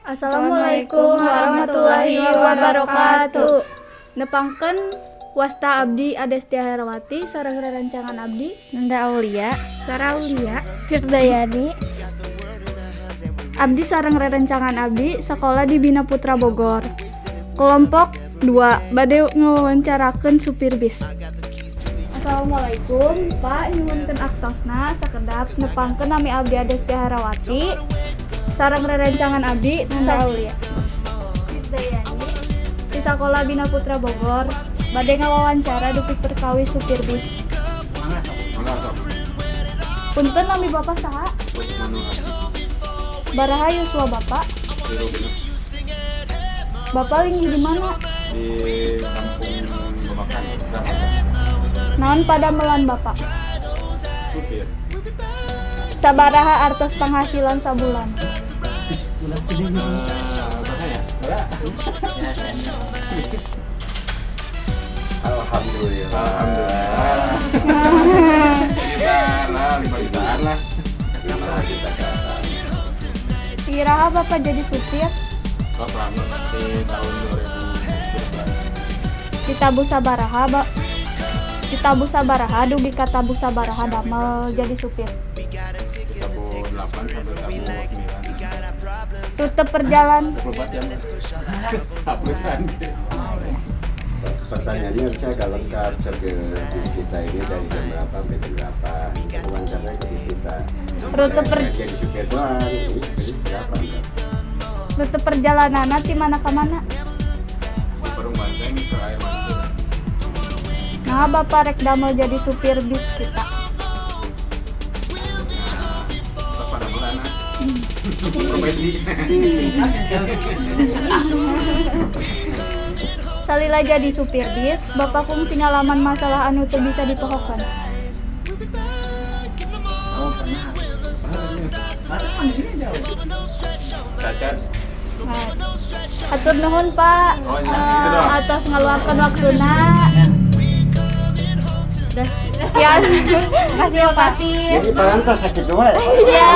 Assalamualaikum warahmatullahi wabarakatuh. Nepangkeun, wasta abdi Adestia Herawati sareng rerencangan abdi Nanda Aulia, Sarah Aulia, Firdayani. Abdi sareng rerencangan abdi sekolah di Bina Putra Bogor. Kelompok 2 bade ngawawancarakeun supir bis. Assalamualaikum, Pak, nyuhunkeun aktosna sakedap. Nepangkeun, nami abdi Adestia Herawati sareng rerencangan abdi Nanda Aulia, Firdayani di sekolah Bina Putra Bogor bade ngawawancara dupi perkawis supir bis. Mangga sok. Punten, nami Bapak saha? Manu. Baraha yuswa Bapak? 36. Bapak linggih di mana? Di Kampung Babakan, Kecamatan. Naon padamelan Bapak? Supir. Sabaraha artos penghasilan sabulan? Berapa ya? Berapa? Alhamdulillah. Alhamdulillah. Sekitar lah, 5 jutaan lah. 5 juta ke atas. Iraha Bapak jadi supir? Oh, lama, di tahun 2012. Ditabuh sabaraha, Ba? Ditabuh sabaraha dugi ka tabuh sabaraha damel jadi supir? Ditabuh 8 sampai tabuh 9. Rute perjalan 24 jam. Hapusan. Pertanyaannya harusnya agak lengkap. Service kita ini dari jam berapa sampai jam berapa? Wawancaranya ke kita. Rute per Jadi supir doang. Ini jadi berapa? Rute perjalanan di mana ke mana? Di Parung Banteng ke Air Mancur. Nah, Bapak rek damel jadi supir bis kita? Nah, padamelan ah. Profesi. Salila jadi supir bis, Bapak kungsi ngalaman masalah anu teu bisa dipohokeun? Oh, pernah. Cacat. Nah, hatur nuhun, Pak. Oh, iya, gitu dong. Atas ngaluangkeun waktuna. Dah. Ya, terima kasih. Jadi parantos sakit dua ya? Iya.